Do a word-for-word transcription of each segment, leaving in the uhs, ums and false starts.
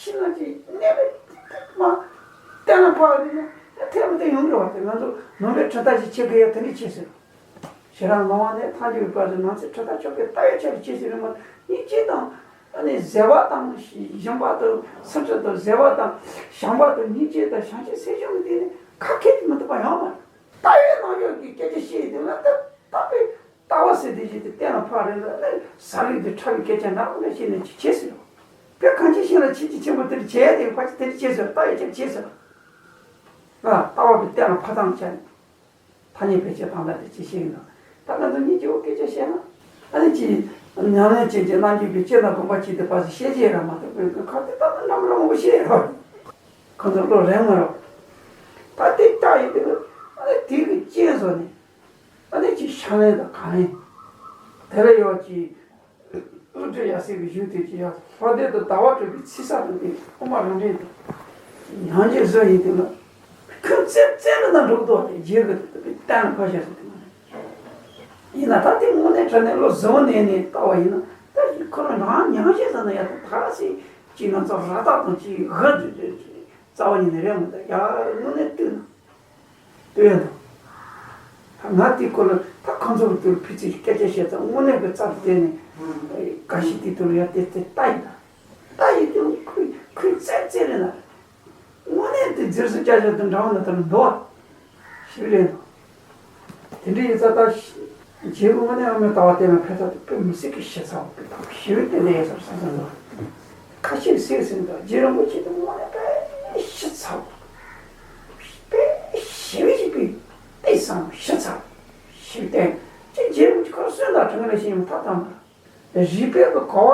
ཕྱི་ནང་གི་གནས་པའི་མ་གཏན་ལ་ཕབ་པ་དེ་ནི་ཐེར་མ་དེ་ཡོང་གི་རེད་བ། དེ་ང་ཚོ་ནང་པའི་ཁྲིམས་ཐག་ཅིག་ཆད་དགོས་ཡ་དེ་འདྲ་བྱས་ཟེར། ཞེ་དྲག་ནང་པ་ནས་ཐལ་འགྱུར་བའི་བར་དུ་ནང་ཚན་ཁྲིམས་ཐག་ཆོད་པའི་ལྟ་བའི་ཆ་ལ་བྱས་ཟེར་རེད་མ། སྙིང་རྗེ་དང་ཨ་ནི་བཟོད་པ་དང་ཞི་འཇམ་པ་དང་སེམས་ཁྲལ་དང་བཟོད་པ་དང་བྱམས་པ་དང་སྙིང་རྗེ་དང་བྱང་ཆུབ་སེམས་སྦྱོང་གི་སྟེང་ནས་ཁ་ཁེལ་གྱི་མི་ཐུབ་པ་ཡོང་མ་རེད། ལྟ་བའི་ནང་ཡོད་ཀྱི་སྐད་ཆ་བཤད་ཡོད་དུས་ལ་ལྟ་ལྟ་བའི་ལྟ་བ་ཟེར་དེ་ཞིག་དེ་གཏན་ལ་ཕབ་རེད་ལ་ནི་ཟ་རིགས་དེ་ཕྲ་བའི་སྐད་ཆ་འདྲ་པོ་ལ་བཤད་ནས་ཅི་བྱེད་ཟེར་རོ། དཔེ་གང་ཅི་ཤེས་ལ་ཆེ་ཆེ་ཆེན་པོ་དེར་བྱས་ཏེ་ཕ་ཆེ་དེར་བྱས་ཟེར། ལྟ་བའི་ཆ་བྱས་ཟེར། ལྟ་བ་གི་གཏན་ལ་ཕབ་སྟངས་ཆ་ནས། ཐ་སྙད་བེད་སྤྱོད་དང་ལྡན་དེ་ཅི་ཞིག་ཡིན་ན། ད་ང་ཚོ་གཉིས་ཀྱི་འོ་སྐད་ཆ་བཤད་ན། ཨ་ནི་ཅི། ཉམས་ལེན་བྱེད་ཀྱི་རྣམ་འགྱུར་གྱི་སྤྱིར་ན་དགོངས་པ་ཅི་སྟེ་པ་ཞིག་ཤེས་ཀྱི་ར་མ་གཏོགས་པའི་ཁ་དེ་ད་ནི་འདྲ་མི་འདྲ་མང་པོ་བཤད་ཡོད་རེད། ཁོ་ཚོ་བློ་རན་མ་རེད། ད་དེ་ལྟ་ཡིན་དུས་ཨ་ནི་དེ་གི་རྐྱེན་བཟོ་ནས། ཨ་ནི་ཅི་ཕྱག་ལེན་དང་གང་ཡིན། དེ་ལ་ཡོད་ཀྱི། ཀླུ་སྒྲུབ་ཡབ་སྲས་ཀྱི་གཞུང་དེ་ཅི་ཡང་ལྷོ་ལྡན་དུ་ཟླ་བ་གྲགས་པའི་ཚེས་གསར་དུ་བསྟན་དབུ་མ་རང་འགྲེལ་དུ་ཉམས་བཞེས་བཟོ་ཡིན་དུས་ལ་ཁོས་བཙལ་བཙལ་ལ་ན་འགྲོ་གི་འདུག་སྟེ་རྗེས་ཀྱི་དེ་གཏན་ལ་ཕབ་བཞག་ཟེར་དུས་མ་རེད། ཡིན་ན་ད་དེ་དངོས་གནས་དྲང་གནས་བློ་བཟང་ནས་ནས་ལྟ་བ་ཡིན་ན་ད་ཁོ་རང་རང་ཉམས་བཞེས་ཟེར་ན་ཡ་ད་ད་སྲིད་ཀྱི་ང་ཚོ་ར་ཏག་དང་ཅི་ག་རྩ་བ་ཉིད་ནས་རེད་མི་འདུག་ཡ། དངོས་གནས་བལྟས་ན། ལྟོས་དང་། ད་ང་དེའི་སྐོར་ལ་ད་ཁོང་ཚོ་ལ་དུ་ཕི་ཚིག་སྐད་ཆ་བཤད་ཙང་དངོས་གནས་ཀྱི་རྩ་དེ་ནས་འགའ་ཞིག་དེ་དུ་ཡ་དེ་དེ་ལྟ་ཡིན་ད། ལྟ་ཡིན་དུས་ཁོས་ཁོས་བཙལ་བཙལ་རེད་ན། དངོས་གནས་དེ་རྫིར་སུ་བཅའ་བཞག་དུ་འདྲ་བ་ན་དུ་འདུག་བ། ཞིག་རེད་དང་། དེ་འདྲ་ཡིན་ཙང་ད་རྗེ་བོ་དངོས་གནས་ཨ་མའི་ལྟ་བ་བསྟན་ན་ཕན་ཐོགས་དེ་དཔེ་མི་སྲིད་ཀྱི་ཞིབ་ཚགས་པའི་ཐོག་ཞིབ་དེ་འདྲ་ཡིན་ཟེར་བསམ་བསམ་འདུག་ཁ་ཤས་སེ་སེ་འདུག་རྗེ་རིན་པོ་ཆེ་དུ་དངོས་གནས་དཔེ་ཞིབ་ཚགས། དཔེ་ཞིབ་ཅིག་པའི་དེ་བསམ་ཞིབ་ཚགས། ཞིབ་བསྟན་ཅིག་རྗེ་རིན་པོ་ཆེ་ཁོ་གསོན་དང་དྲང་ལ་ཞིག་ཡོང་ཐབས་དང་མ། རིག་པའི་གོ་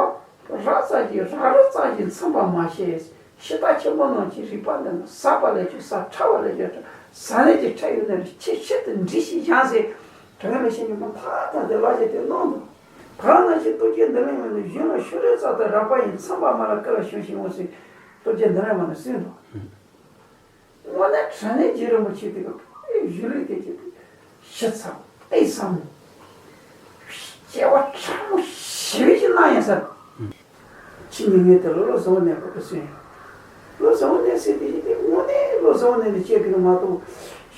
བ་རགས་ཙམ་ཞིག་རགས་རིམ་ཙམ་ཞིག་མཚོན་པ་མ་ཤེས། ཤེས་རྟགས་ཆེན་པོ་རྣམས་ཀྱི་རིག་པ་འདི་ནི་ཟབ་པ་ལས་ཀྱང་ཟབ། ཕྲ་བ་ལས་ཀྱང་ཕྲ། ཟབ་གནད་ཀྱི་ཕྲ་ཡི་གནད་ལ་ཆེས་ཆེད་དུ་འདྲིས་ཤིང་སྦྱངས་ཟེར། དྲང་ངེས་ལ་ཤེས་ཉིན་མོ་མཐའ་དག་དེ་ལ་བཞེད་དེ་གནང་འདུག་ད་ནང་བཞིན་རྟོགས་བརྗོད་འདི་ལས་མ་ནི་གཞུང་ལ་ཤོ་རེ་ཙམ་དུ་རགས་པ་ཡིན། མཚོན་པ་མ་ལ་སྐུ་ལ་ཞོན་ཞིང་འོང་ཟེར། རྟོགས་བརྗོད་འདི་ལས་མ་ནི་གསུངས་འདུག་དངོས་གནས་དྲང་གནས་རྗེ་རིན་པོ་ཆེ་དེ་ག་གཞུང་ལུགས་དེ་ཅིག་ཞིབ་ཚགས་དཔེ་བཟང་། སྐྱེ་བ་ཕྲ་མོ་ཞེ་པོ་ཅིག་གནང་ཡིན་ས། ཁྱི་ཉིན་ངེས་དེ་ལོ་ལོ་བཟང་བོ་གནས་པ་གི་སུན་ཡོད། ལོ་བཟང་བོ་གནས་ཟེར་དེ་ཡིན་དེ་དངོས་གནས་ལོ་བཟང་བོ་གནས་ནས་སྐྱེས་ཀྱི་མ་གཏོགས་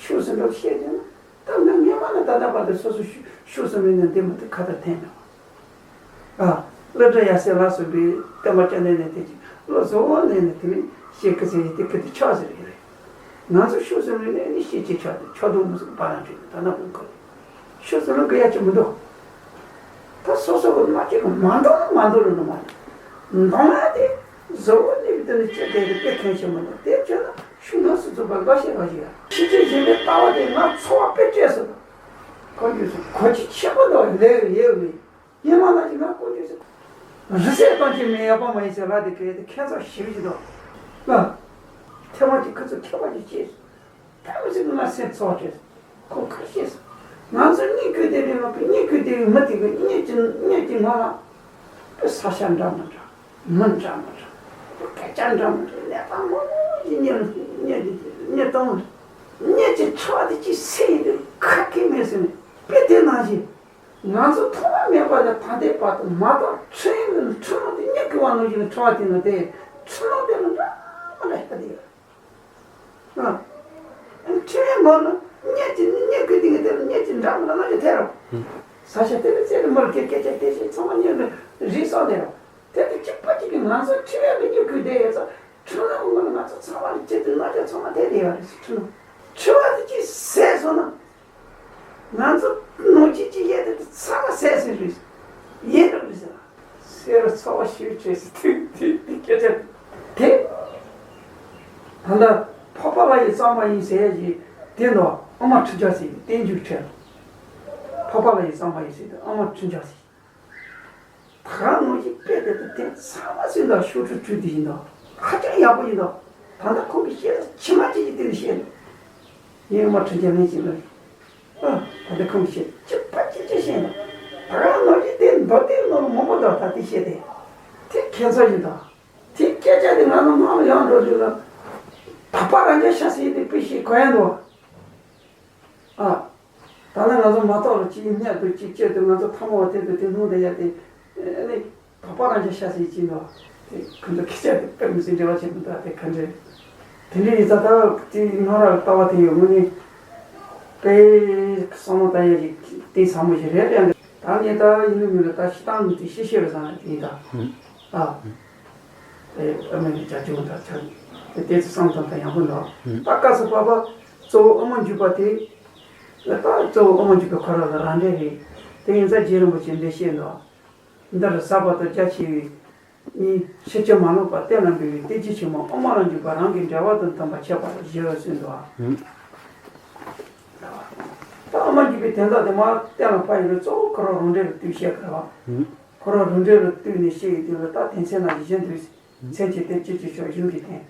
ཤུགས་སུ་འགྲོ་བཤད་ཀྱི་ན། ད་ང་སྔས་མ་ནས་ད་ལྟ་བར་དུ་སོ་སོ་ཤུགས་སུ་མེད་ན་འདི་མ་ཐུབ་ཁ་ཐག་འཐེན་མེད། ཨ། སློབ་གྲྭ་ཡར་སེ་ལ་སོགས་པའི་བསྟན་པ་བསྐྱངས་ནས་ནས་དེ་ཅིག་བློ་གཟུ་བོ་ནས་ནས་དེ་ནས་བཤད་ཀི་ཟེར་ཡིན་དེ་ཀི་དེ་ཆགས་ཟེར་ཡིན་རེད། ང་ཚོ་ཤུགས་སུ་མེད་ནས་ནི་བཤད་ཀྱི་ཆགས་དེ་ཆགས་དུང་མི་སུ་པ་ལ་འདྲི་ད་ན་བུ་ཁོ་ཤུགས་སུ་ལ་གི་ཡ་ཅི་མི་འདུག་ད་སོ་སོ་གི་མ་ཅིག་མ་འདུག་ན་མ་འདུག་རུ་འདུག་མ་རེད། འདང་ཡ་དེ་གཟུ་བོ་ནས་དེ་ནས་བཅད་དེ་དེ་དཔེ་མཁན་ཆེན་མི་འདུག་དེ་བྱས་ན་ཤུགས་ནགས་སུ་འཛུགས་པ་འགའ་ཤས་འགའ་ཞིག་ཡ་ཤི་ཅི་ཞིག་ལས་ལྟ་བ་དེ་ང་འཚོ་བ་དཔེ་སྤྲད་སོང་། ཁོ་རྒྱུ་སོང་གོ་ཅི་ཆེན་པོ་འདུག་ལས་ཡོད་མེད། ཉི་མ་ལ་ཅིག་ང་ཀུན་སྤྱོད་ཟེར། རི་སེར་གཏོང་ཅིག་མི་ཡག་པོ་མ་ཡིན་ཟེར་ལ་དེ་གས་དེ་ཁྱད་མཚར་ཞེ་པོ་ཅིག་འདུག་ཨ། ཐེངས་མ་ཅིག་ཁོ་ཚོ་མཁས་པ་ཅིག་སྐྱེས། ཕལ་མི་ཚིག་ང་སེམས་ཚོགས་བྱས། ཁོ་ཁ་ཤས་སོ། ང་ཚོ་གཉིད་ཁུག་བསྡད་རེད་མ་གི་གཉིད་ཁུག་བསྡད་ཡོད་མི་དེ་གི་གཉིད་ཀྱི་གཉིད་ཀྱི་ངང་ལ། དཔེ་ས་ཆ་འདྲ་མི་འདྲ། མི་འདྲ་མི་འདྲ། སྐད་ཆ་འདྲ་མི་འདྲ་གནས་སྟངས་མང་པོ་ཞིག་གཉིད་ལ་གཉིད་ཀྱི་གཉིད་གཏོང་། གཉིད་ཀྱི་འཚོ་བ་དེ་ཅིག་སེ་ཡིན་དུས་ཁ་སྐད་མེད་ཟེར་ནས་དཔེ་དེ་ནང་བཞིན། ང་ཚོ་ཐོག་མ་མེད་པ་ནས་ད་ལྟའི་བར་དུ་མ་དག་འཕྲིན་ཡིག་ནི་འཕྲིན་ལམ་དེ་གཉིད་ཁུག་པ་ནང་བཞིན་དུ་འཕྲེང་བ་དེ་ནི་དེ་འཕྲིན་ལམ་དེ་ནི་འདྲ་མི་འདྲ་ཞིག་དེ་ཡོད། ཨ། འཕྲིན་ལས་མང་ན་གཉིད་ཀྱི་གཉིད་ཁུག་དེ་གི་དེ་ལ་གཉིད་ཀྱི་འདྲ་མི་འདྲ་ནང་བཞིན་ཐེ་རོ། ས་ཆ་དེ་ལ་རྩེ་ནི་མར་སྐད་སྐད་ཆ་དེ་བཞིན་ཚང་མ་གཉིད་ནི་རིག་སོགས་དེ་རོ། དེ་དུ་གཅིག་པ་གཅིག་གིས་ང་ཚོ་འཕྲིན་ལས་ཀྱི་གཉིད་ཁུག་དེ་ཡོད་ཙང་འཕྲིན་ལམ་ངོ་ནས་ང་ཚོ་ཚང་མ་ལ་གཅིག་ཏུ་རྣམ་དཔྱོད་ཚང་མ་དེ་དེ་ཡོད་རེད་ཟེར་འཕྲིན་ལམ་འཕྲེང་བ་དེ་གཅིག་ཟད་སོང་ན། ང་ཚོ་ནང་ཆོས་ཀྱི་ཡས་དེ་ཚང་མ་ཟད་ཟིན་རེད། ཡས་འགྲོ་རེད་ཟེར། ཟེར་ཚོར་བ་ཞིག་བྱས་སི་དེ་དེ་དེ་སྐད་ཆ་དེ། ད་ལྟ་འཕགས་པ་ལྷ་ཡི་གཙང་མ་ཡིན་ཟེར་ཡས་ཀྱི་དེ་ནོ་ཨ་མ་ཁྲི་བརྒྱ་ཟེར་གྱི་བསྟན་འགྱུར་ཁྲལ། འཕགས་པ་ལྷ་ཡི་གཙང་མ་ཡིན་ཟེར་དུས་ཨ་མ་ཁྲི་བརྒྱ་ཟེར། ད་ག་ནང་བཞིན་དཔེ་དེ་དང་དེ་ཚང་མ་ཟིན་དང་ཤོག་དྲུག་དྲུག་དེ་ཡིན་དང་ཧ་ཅང་ཡག་པོ་ཡིན་དང་། ད་ལྟ་ཁོང་གིས་བཤད་ལ་ཕྱི་མ་ཅིག་གིས་དེ་ལ་བཤད་ལ། ཡིན་མ་ཁྲི་བརྒྱ་ལན་ཅིག་ལ། ཨ། ད་ལྟ་ཁོང་གིས་བཤད་ཅི་ཕ་ཅི་ཅི་བཤད་ལ། ད་ག་ནང་བཞིན་དེ་མདོ་དེ་ནང་ལ་མང་པོ་དང་ད་དེ་བཤད་དེ། དེ་ཁྱད་མཚར་ཡིན་དང་། དེ་སྐད་ཆ་དེ་ང་ཚོ་ནང་ལ་ཡང་འགྲོ་དུས་ལ། དག་པ་རང་རྒྱལ་ཤ་ཟེར་དེ་དཔེ་བཤད་གོ་ཡ་འདུག་ཨ། ད་ནི་ང་ཚོ་མ་ཐོག་ལ་གཅིག་སྙད་དུ་གཅིག་གཅོད་དུ་ང་ཚོ་ཐ་མ་བ་དེ་དུ་དེ་སྣང་དེ་ཡ་དེ། ཨ་ནི། དག་པ་རང་རྒྱལ་ཤ་ཟེར་གྱིན་དུ། དེ་ཁོ་ཚོ་སྐད་ཆ་དེ་དཔེ་མི་སྲིད་འབྲེལ་བ་ཆེན་པོ་འདུག་དེ་ག་འདྲ། དེ་འདྲ་ཡིན་ཙང་ད་དེ་སྔོན་ར་ལྟ་བ་དེ་ཡོད་དངོས་གནས་དཔེ་བསམ་བློ་བཏང་ཡ་ཞིག་གཏིང་ཟབ་མོ་ཞིག་རེད་ཡང་། ད་ངས་ད་ཡིན་ནི་མིན་ལ་ད་ཤི་སྟངས་མི་དེ་ཤི་ཤི་རེད་བསམ་ཡ་དེ་ཡིན་ད། ཨ། དེ་ཨ་མའི་རྒྱ་ཆུང་ད་ཆ་དེ་དེ་ཚོ་བསམ་བཏང་ད་ཡག་པོ་འདུག་ད་སྐབས་སུ་བབ་པ་གཙོ་བོ་ཨོ་མ་འཇུག་པ་དེ། ད་གཙོ་བོ་ཨོ་མ་འཇུག་པའི་ཁོ་རང་ལ་རང་འགྲེལ་རེད། དེ་ཡིན་ཙང་རྗེ་རིན་པོ་ཆེ་འགྲེལ་བཤད་འདུག་འདིར་ཟབ་པ་དང་རྒྱ་ཆེ་བའི་གཉིས་ཕྱིན་ཅི་མ་ལོག་པ་གཏན་ལ་འབེབས་པའི་གཏན་གཞི་ཆེན་མོ་ཨོ་མ་ལ་འཇུག་པ་རང་གི་འགྲེལ་བ་དང་མཐུན་པར་འཆད་པར་བཞེད་པ་གསུངས་འདུག་ད་ཨོ་མ་འཇུག་པའི་དོན་དག་དེ་མར་གཏན་ལ་ཕབ་ཡོང་དུས་གཙོ་བོ་ཁོ་རང་རང་འགྲེལ་ལ་ལྟོས་བཤད་དགོས་པ། ཁོ་རང་རང་འགྲེལ་ལ་ལྟོས་ནས་བཤད་ཡོང་དུས་ལ་ད་དོན་ཚན་ནང་བཞིན་དུ་མཚན་གྱི་དོན་སྤྱི་གཅིག་ཕྱོགས་གཞུང་གི་དོན།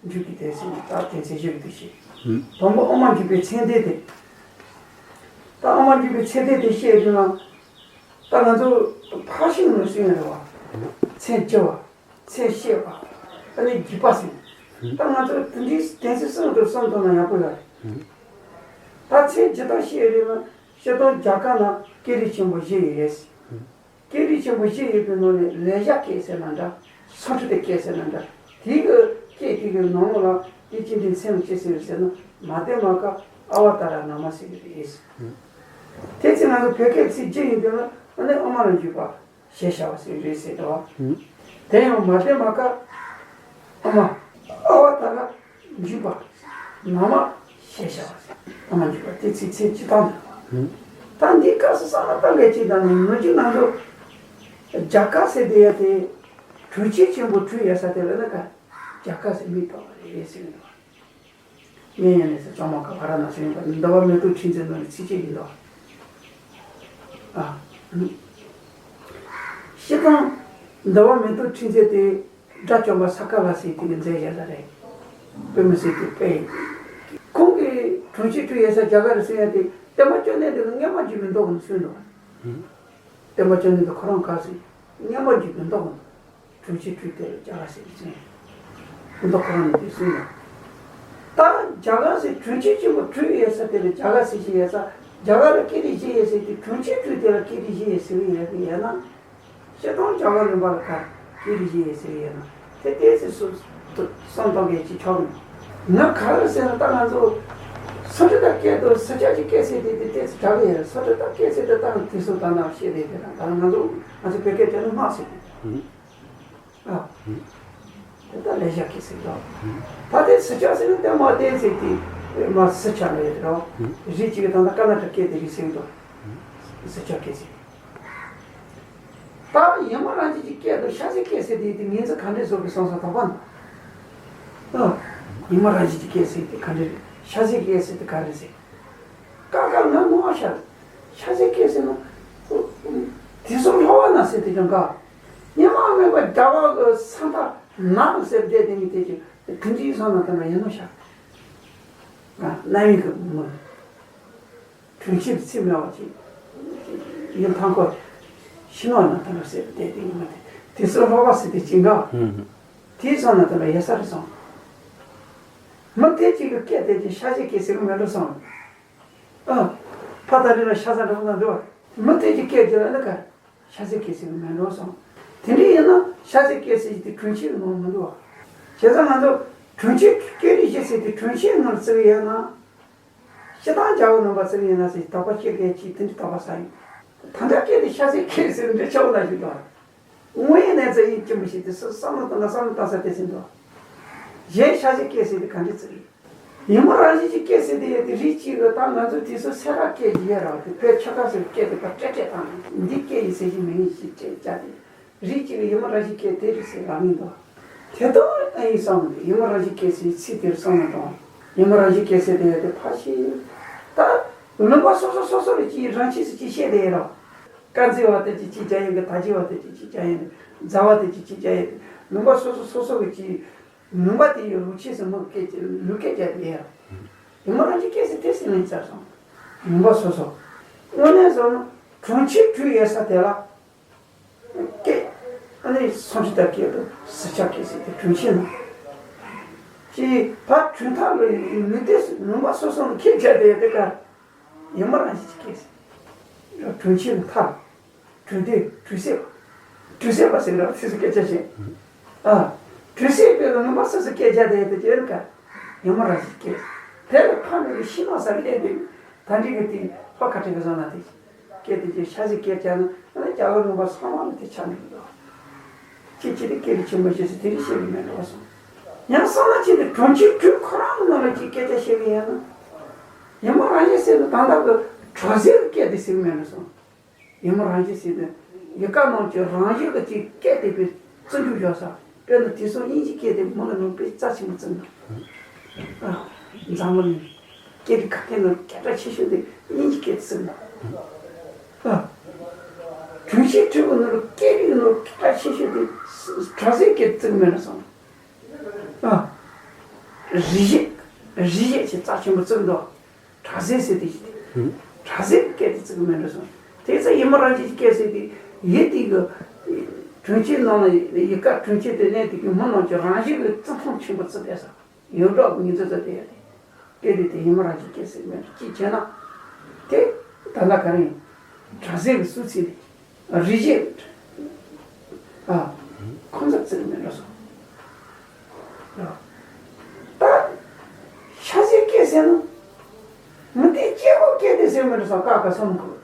མཇུག་གི་དོན་ཟེར་ནས་ད་དོན་ཚན་བཞི་གི་དུ་བཤད། དང་པོ་ཨོ་མ་འཇུག་པའི་མཚན་དོན་དེ། ད་ཨོ་མ་འཇུག་པའི་མཚན་དོན་དེ་བཤད་དུས་ན། ད་ང་ཚོ་ཕར་ཕྱིན་ནས་གསུངས་ཡོད་རེད་བ། མཚན་བཅུ་བ། མཚན་བཤད་པ། ཨ་ནི་བརྒྱུད་པ་ཟེར། ད་ང་ཚོ་དེ་འདྲའི་དོན་ཚན་གསུམ་དུ་གསུམ་དུ་ན་ཡག་པོ་ཡོད་རེད། ད་མཚན་བརྒྱུད་པ་བཤད་རེད་ན་སྤྱིར་བཏང་རྒྱ་གར་ན་སྐད་རིགས་ཆེན་པོ་བཞི་ཡོད་རེད། སྐད་རིགས་ཆེན་པོ་བཞི་ཡོད་པའི་ནང་ནས་ལེགས་སྦྱར་སྐད་ཟེར་ན་འདྲ། སཾ་སྐྲྀ་ཏ་སྐད་ཟེར་ན་འདྲ། དེའི་གི་སྐད་དེ་གི་ནང་ལོགས་ལ་དེ་ཅི་འདྲའི་མཚན་ལ་ཅི་ཟེར་ཟེར་ན་མ་དེ་མ་ཀ་ཨ་བ་ཏཱ་ར་ན་མ་ཟེར་གི་རེད། དེ་ཚེ་ང་ཚོ་བོད་སྐད་ཚིག་བརྗེ་ཡིན་དུས་ན་ཨ་ནི་ཨོ་མ་ལ་འཇུག་པ་ཞེས་བྱ་བ་ཟེར་རེད་ཟེར་དོ། དེ་ཡང་མ་དེ་མ་ཀ་ཨོ་མ་ཨ་བ་ཏཱ་ར། འཇུག་པ། ན་མ་ཞེས་བྱ་བ་ཟེར། ན་མ་འཇུག་པ་དེ་ཚིག་ཚིག་སྤྱི་དང་། ད་འདི་སྐབས་སུ་བསམ་བློ་བཏང་མཁན་གཅིག་དང་ནི་ནུ་གཅིག་ང་ཚོ་རྒྱ་གར་ཟེར་དེ་ཡ་དེ་དྲུང་ཆེ་ཆེན་པོ་དྲུག་ཡོད་ས་དེ་ལ་ན་ཀ་རྒྱ་གར་ཟེར་མིང་བཏགས་པ་རེད་ཟེར་གི་འདུག་ངས་ཡང་ནས་ཟེར་གཙང་མ་ཀ་བ་ར་ན་སི་ཡིན་པ་འདི་བ་མེ་ཏོག་ཁྲི་འཛིན་ནོ་ནི་ཚིག་ཅིག་ཡིན་འདུག་ཨ། སྤྱི་དང་། འདི་བ་མེ་ཏོག་ཁྲི་འཛིན་དེ། དགྲ་བཅོམ་པ་ས་ཀ་ལ་སི་དེ་གི་མཛད་བཞག་ས་རེད། དཔེ་མི་སྲིད་དེ་དཔེ་ཡིན། ཁོང་གིས་དྲུང་ཆེ་དྲུང་ཡོད་ས་རྒྱ་གར་རུ་སོང་ཡ་དེ་བསྟན་པ་བཅོ་ལྔ་འདི་ལ་སྔོན་མ་འཇུག་མི་འདུག་གམ་གསུངས་འདུག་བསྟན་པ་བཅོ་ལྔ་འདི་ཁོ་རང་ག་སི་སྔོན་མ་འཇུག་མི་འདུག་གམ། དྲུང་ཆེ་དྲུང་དེ་ལ་རྒྱ་གར་སི་གི་གསུངས། མི་འདུག་ཁོ་རང་ནས་དེ་གསུངས་འདུག་ད་རྒྱ་གར་སི་དྲུང་ཆེ་ཆེན་པོ་དྲུང་ཡོད་ས་དེ་ལ་རྒྱ་གར་སི་ཞིག་ཡོད་ས་རྒྱ་གར་ལ་སྐད་རིགས་བཞི་ཡོད་ས་དེ་དྲུང་ཆེ་དྲུང་དེ་ལ་སྐད་རིགས་བཞི་ཡོད་ཟེར་གི་ཡོད་གི་ཡོད་ན། སྤྱིར་བཏང་རྒྱ་གར་ལུང་པ་ལ་ཁ་སྐད་རིགས་བཞི་ཡོད་ཟེར་ཡོད་ན་དེ་ཏོག་ཙམ་སུ་སུ་བསམ་གཏོང་མཁན་ཅིག་ཆགས་མྱོང་། ང་ག་རེ་ཟེར་ན་ད་ང་ཚོ་སཾ་སྐྲྀ་ཏ་སྐད་དུ་ས་སྐྱ་ཀྱི་སྐད་ཟེར་དེ་དེ་ཏོག་ཙམ་དྲག་གི་ཡོད་རེད། སཾ་སྐྲྀ་ཏ་སྐད་ཟེར་དེ་ད་དེ་སུ་ད་ན་བཤད་རེད་དེ་ད་ད་ང་ཚོ་ང་ཚོ་བོད་སྐད་དེ་ནི་སྨྲ་ཟེར་དེ། ཨ། དེ་ད་ལེགས་སྦྱར་སྐད་ཟེར་ཡོད། ད་དེ་ས་སྐྱ་ཟེར་ན་དེ་མ་བསྟན་ཟེར་དེ་མ་ས་སྐྱ་ལ་ཡོད་རེད། རིགས་གཅིག་གི་ད་ད་ཀར་ནཱ་ཊ་སྐད་དེ་རིགས་ཟེར་གི་འདུག་ས་སྐྱ་སྐད་ཟེར། ད་ཡིན་མ་རང་བཞིན་གྱི་སྐད་དུ་ཤ་ཟའི་སྐད་ཟེར་དེ་དེ་ངོས་འཛིན་ག་འདྲས་བཟོ་དགོས་བསམ་བསམ་དོགས་པ་འདུག་ཨ། ཡིན་མ་རང་བཞིན་གྱི་སྐད་ཟེར་དེ་ག་འདྲས་རེད། ཤ་ཟའི་སྐད་ཟེར་དེ་ག་རེ་ཟེར། ཀ་ཀ་ང་ངོ་ཤ། ཤ་ཟའི་སྐད་ཟེར་ན། དེ་ཚོ་ལྷོ་བ་ན་ཟེར་དེ་ཀྱང་ག་ཉི་མ་མེད་པ་རྒྱ་བ་གི་ས་མཐའ་ནག་ཟེར་བསྡད་དེ་ནི་དེ་ཅི་དེ་འདྲའི་བསམ་ན་དེ་ན་ཡིན་ནོ་ཤ། རྣམ་གཡེང་གི་མི། དྲུང་ཆེ་ཚིག་མེད་པ་ཅིག་ཡིན་ཐང་ཁོ། ཤི་ནོ་ན་ཐང་ཟེར་བསྡད་དེ་ཡིན་མ་དེ་དེ་ཚོ་ལྷོ་བ་ཟེར་དེ་ཅི་འགའ། དེའི་བསམ་ན་དེ་ལ་ཡ་ས་རེད་སོང་། མི་དེ་གཅིག་གི་སྐད་དེ་ཅི་ཤ་ཟའི་སྐད་ཟེར་གི་མེད་འགྲོ་སོང་། ཨ། ཕ་ད་རི་ལ་ཤ་ཟ་འགྲོ་ན་འདུག་མི་དེ་གཅིག་སྐད་དེ་ལ་ཨ་ནི་ག་ཤ་ཟའི་སྐད་ཟེར་གི་མེད་འགྲོ་སོང་། དེ་འདྲ་ཡིན་ན་ཤ་ཟའི་སྐད་ཟེར་གི་དེ་དྲུང་ཆེ་གི་ནང་མི་འདུག་བ། བྱས་ཙང་ང་ཚོ་དྲུང་ཆེ་སྐད་རིགས་བཞི་ཟེར་དེ་དྲུང་ཆེ་ནང་བརྩི་གི་ཡོད་ན། སྤྱིར་བཏང་རྒྱལ་པོ་ནང་པ་ཚོ་ཡིན་ན་ཟེར་དོགས་པ་སྐྱེ་མཁན་གྱིས་དེ་འདྲའི་དོགས་པ་ཟ་ཡོད། ད་ལྟ་སྐད་དེ་ཤ་ཟའི་སྐད་ཟེར་འདྲ་ཆེ་བ་ལ་ཞིག་དང་། དངོས་ཡོད་གནས་ཚུལ་ཡིན་གྱི་མི་ཤེས་དེ་སུ་བསམ་བློ་བཏང་ན་བསམ་བློ་བཏང་ས་དེ་ཟིན་དོ། གཞན་ཤ་ཟའི་སྐད་ཟེར་དེ་ག་འདྲའི་ཚིག་རེད། ཡིན་མོ་རང་བཞིན་གྱི་སྐད་ཟེར་དེ་ཡོད་དེ་རིགས་གཅིག་གི་ད་ང་ཚོ་དེ་ཚོ་སེ་ར་སྐད་ཀྱི་ཡོད་ར་དེ་བོད་ཆོལ་ཁ་ཟེར་སྐད་དེ་ཕར་སྤྲད་སྤྲད་བཏང་ནས་འདི་སྐད་ཡིན་ཟེར་གྱི་མི་ཡིན་ཞེས་སྤྲད་བྱ་དེ། རིགས་གཅིག་ལ་ཡིན་མོ་རང་བཞིན་སྐད་དེ་རེད་ཟེར་ལབ་མི་འདུག་དེ་ལྟ་བུ་ཨ་ཡིན་བསམ་ནས་ཡིན་མོ་རང་བཞིན་སྐད་ཟེར་ཚིག་དེར་བསམ་བློ་གཏོང་། ཡིན་མོ་རང་བཞིན་སྐད་ཟེར་དེ་ཡོད་དེ་ཕ་ཤི། ད་ལུང་པ་སོ་སོ་སོ་སོ་ལ་ཅིག་རང་ཆས་སུ་ཅིག་བཤད་དེ་ཡོད་རོགས། དཀར་མཛེས་བ་དེ་ཅིག་ཅིག་བྱ་ཡིན་གི་དར་རྒྱས་བ་དེ་ཅིག་ཅིག་བྱ་ཡིན། མཛའ་བ་དེ་ཅིག་ཅིག་བྱ་ཡིན། ལུང་པ་སོ་སོ་སོ་སོ་གི་ཅིག་ལུང་པ་དེ་ཡི་ལུགས་ཆས་སུ་མི་སྐད་ལུགས་སྐད་རྒྱག་དེ་ཡོད། ཡིན་མོ་རང་བཞིན་སྐད་ཟེར་དེ་ཟེར་ནས་ཚར་སོང་། ལུང་པ་སོ་སོ། དངོས་གནས་བཟོ་ན་དྲུང་ཆེ་དྲུང་ཡོད་ས་དེ་ལ། སྐད། ཨ་ནི་སངས་རྒྱས་ཀྱི་སྐད་དུ་སི་ཆ་སྐད་ཟེར་ཏེ་དྲུང་ཆེ་ན། ཅེས་ད་དྲུང་ཐག་ལ་ཡོད་ནི་དེ་ལུང་པ་སོ་སོ་ནས་ཁྱེད་བྱ་དེ་དེ་ག་ཡིན་མ་རང་བཞིན་གྱི་སྐད་ཟེར། དྲུང་ཆེ་ན་ཐག་དྲུང་དེ་དྲུང་སེ། དྲུང་སེ་པ་ཟེར་ར་ཚིག་སུ་སྐད་ཆ་བཤད། ཨ། དྲོད་ཚད་དཔེ་ལ་ངན་པ་སོ་སོ་སྐད་ཆ་དེ་དེ་ཅེར་ཀ་ཡང་མ་རང་ཞིག་སྐད། དེ་ལ་ཕ་མེས་ཀྱི་ཤི་ནོ་ས་ལས་དེ་ད་འདྲི་གི་དེ་ཕ་ཁ་ཁྲི་གི་བཟོ་ན་དེ་སྐད་དེ་ཅེ་ཤ་ཟི་སྐད་ཆ་ན་ཨ་ནི་རྒྱ་གར་ལུང་པ་ཚང་མ་ལ་དེ་ཆ་འགྲིག་གི་འདུག་ཅི་ཅི་དེ་སྐད་དེ་ཆེན་པོ་ཞེས་སུ་དེ་རིགས་བཤད་གི་མེད་འགྲོ་བ་སོང་། ཡང་བསམ་ན་ཅི་དེ་གྲོང་ཁྱེར་དྲུག་ཁོ་རང་གི་ནང་ལ་ཅི་སྐད་ཆ་བཤད་གི་ཡིན་ན། ཡང་མ་རང་ཞིག་སྐད་དེ་ད་ལྟ་གི་དྲོད་ཚད་ཀྱི་སྐད་དེ་ཟེར་གི་མེད་འགྲོ་སོང་། ཡིན་མོ་རང་བཞིན་ཟེར་དུས་ཡི་ག་ནང་གི་རང་བཞིན་གྱི་ཅིག་སྐད་དེ་པའི་བརྩི་འཇོག་བཞག་ས། དཔེར་ན་དེང་སང་དབྱིན་ཇི་སྐད་དེ་མོ་ལ་ནང་དཔེ་རྩ་ཆེན་པོ་བརྩི་འདུག་ཨ། འཛམ་བུ་གླིང་སྐད་རིགས་ཁ་ཤས་ནང་སྐད་གྲགས་ཆེ་ཤོས་དེ་དབྱིན་ཇི་སྐད་དེ་བརྩི་འདུག་ཨ། གྲོང་ཁྱེར་དྲུག་གི་ནང་ལ་སྐད་རིགས་ནང་སྐད་གྲགས་ཆེ་ཤོས་དེ་དྲ་ཚིགས་སྐད་དེ་བརྩི་གི་མེད་ན་བསམ། ཨ། རིག་གཞས། རིག་གཞས་ཅིག་རྩ་ཆེན་པོ་བརྩི་འདུག་དྲ་ཚིགས་ཟེར་དེ་ཞིག་དེ། དྲ་ཚིགས་སྐད་དེ་བརྩི་གི་མེད་འགྲོ་སོང་། དེ་ཚེ་ཡིན་མོ་རང་བཞིན་གྱི་སྐད་ཟེར་དེ་ཡིད་དེ་གི་གྲོང་ཁྱེར་ནང་ལ་ཡི་ག་གྲོང་ཁྱེར་དེ་གནས་དེ་གི་མི་རྣམས་ཀྱི་རང་བཞིན་གྱི་བརྩི་མཐོང་ཆེན་པོ་བརྩི་བསྡད་ས། ཡོངས་གྲགས་ཀྱི་ངེས་ཚོད་བརྩི་བསྡད་ཡ་དེ། སྐད་དེ་དེ་ཡིན་མོ་རང་བཞིན་སྐད་ཟེར་མེད་འགྲོ་ཅི་བྱས་ན། དེ་ད་ལྟ་ག་རེ་ཡིན། དྲ་ཚིགས་ཀྱི་སུ་ཚིགས་དེ། རིག་གཞས། ཨ། ཁོང་ཚོ་བརྩི་གི་མེད་འགྲོ་སོང་། ད། ཤ་ཟའི་སྐད་ཟེར་ན། མི་དེ་སྐྱེ་བོ་སྐད་དེ་ཟེར་མི་འགྲོ་སོང་ཀ་ཀ་སོང་གོ།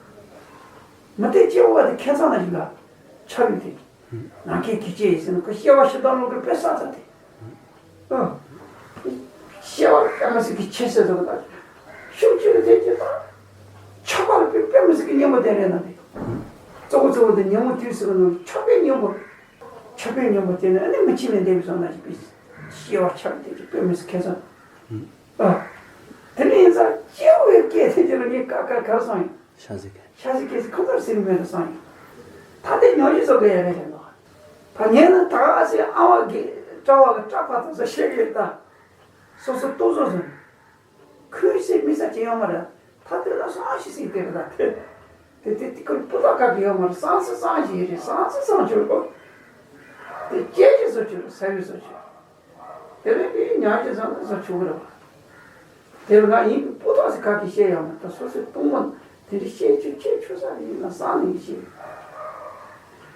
མི་དེ་སྐྱེ་བོ་བ་དེ་ཁྱད་མཚར་ན་ཞིག་ལ། ཆ་རུ་དེ། ནམ་མཁའི་དགེ་སྐྱེས་ཡིན་ཟེར་ན་ཁོ་སྐྱེ་བ་ཤི་དང་ལོ་གི་དཔེ་ས་ཚ་དེ། ཨ། སྐྱེ་བ་དཔེ་མི་སྲིད་ཀྱི་ཆེ་ཟེར་ཟེར་བ་དང་། ཤུགས་ཆེ་རུ་དེ་སྐྱེ་དང་། ཆགས་པ་ལ་དཔེ་དཔེ་མི་སྲིད་ཀྱི་སྙན་པོ་དེ་རེད་ན་དེ། གཙོ་བོ་གཙོ་བོ་དེ་ཉིན་མོ་དུས་སུ་ནང་ཆགས་པའི་སྙན་པོ། ཆགས་པའི་སྙན་པོ་དེ་ནི་ཨ་ནི་མི་ཕྱི་ནས་འདས་པའི་བཟང་ན་ཞིག་པའི་སྐྱེ་བ་ཆགས་དེ་དཔེ་མི་སྲིད་ཁེ་བཟང་། ཨ། དེ་ནས་ཡིན་ཙང་སྐྱེ་བོའི་སྐད་དེ་དེ་ལ་ངས་ཀ་ཀ་གར་སོང་ཡིན། ཤ་ཟིག་གི་ཤ་ཟིག་གི་ཁོ་ཚོར་ཟིན་མེད་དུ་སོང་ཡིན། ད་དེ་ཉོན་ཅི་བཟོ་གི་ཡ་རེད་ལ། ད་ངས་ནི་ད་ག་སེ་ཨ་བ་གི་གྲྭ་བ་གི་གྲྭ་པ་དང་སོ་བཤད་གི་ད། སོ་སོ་ལྟོ་བཟོ་བཟོ། ཁོས་སེ་མི་ས་ཅི་ཡོང་མ་རེད། ད་དེ་ལ་སང་ཞིག་སིག་དེ་རེད་ད། དེ་དེ་དེ་ཁོ་སྤུ་དག་ག་གི་ཡོང་མ་རེད། སང་སེ་སང་ཞིག་རེད། སང་སེ་སང་ཆུ་རེད། དེ་སྐྱེ་ཞིག་བཟོ་ཆུ་རེད། ས་བའི་བཟོ་ཆུ་རེད། དེ་ལས་དེ་ཉག་ཅིག་བཟོ་ན་བཟོ་ཆུ་གི་རེད་བ། དེ་ལ་ང་ཡིན་པའི་སྤུ་དག་སེ་ག་གི་བཤད་ཡོང་མ་རེད། ད་སོ་སོའི་གཏོང་མ་དེ་འདྲ་བཤད་ཆུ་ཁྱེད་ཆུ་ས་ཡིན་ན་སང་ནས་ཤེས།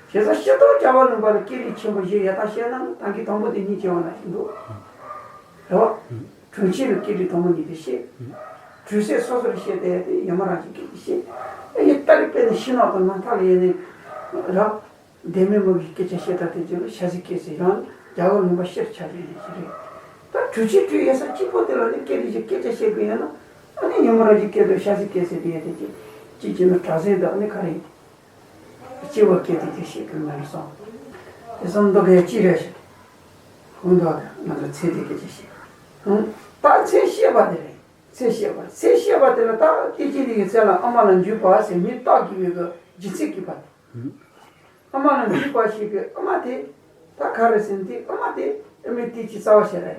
བྱས་ཙང་ཤེས་རྟོགས་རྒྱལ་བ་ལུང་པ་ལ་སྐད་རིགས་ཆེན་པོ་བཞི་ཡ་ད་བཤད་ན་ནི་ད་གིན་དང་པོ་དེ་གཉིས་བྱས་པ་ནང་བཞིན་འདུག་རེད་བ། གྲོང་ཁྱེར་ལ་སྐད་རིགས་དང་པོ་གཉིས་དེ་བཤད། དྲོད་ཚད་སོ་སོར་བཤད་དེ་དེ་ཡ་མ་རང་བཞིན་སྐད་དེ་བཤད། ཨ་ཡི་ལྟར་དཔེར་ན་ཕྱི་ནང་དང་ནང་ཐག་ལ་ཡེ་ནས་ར། བདེན་མེད་མུ་གེའི་སྐད་ཆ་བཤད་སྟངས་དེ་ཚོ་ལ་ཤ་ཟིག་སྐད་ཟེར་ཡང་རྒྱ་གར་ལུང་པ་ཤེར་ཆ་རེ་རེ་ཞིག་རེད། ད་གྲོས་ཆོད་གྲོས་ཡ་ས་གཅིག་པོ་དེ་ལ་ནི་སྐད་རིགས་ཀྱི་སྐད་ཆ་བཤད་དགོས་ཡོད་ན། ཨ་ནི་ཡ་མ་རང་བཞིན་སྐད་དུ་ཤ་ཟིག་སྐད་ཟེར་དེ་ཡ་དེ་གཅིག་གཅིག་གཅིག་ནི་དྲག་ཟེར་དང་ཨ་ནི་ག་རེ་ཡིན། སྐྱེ་བོ་སྐད་དེ་དེ་བཤད་དགོས་མ་རེད་སོང་། དེ་སོང་མདོ་ག་ཡ་གཅིག་རེད་ཞིག་འོན་ཏོ་ང་ཚོ་ཚེ་འདི་སྐད་ཆ་བཤད། ཧུམ། ད་ཚེ་ཤེས་པ་དེ་རེད། ཚེ་ཤེས་པ། ཚེ་ཤེས་པ་དེ་ལ་ད་སྐད་ཅིག་དེ་གི་ཚེ་ལ་ཨ་མ་ལ་འཇུས་པ་ཟེར་མི་རྟག་གི་བའི་གི་ལྗིད་ཚད་ཀྱི་པ་དེ། ཨ་མ་ལ་འཇུས་པ་ཞིག་གི་ཨ་མ་དེ་ད་ག་རེ་ཟེར་ན་དེ་ཨ་མ་དེ་ཨ་མའི་བལྟས་ཀྱི་རྩ་བ་ཤེས་ར་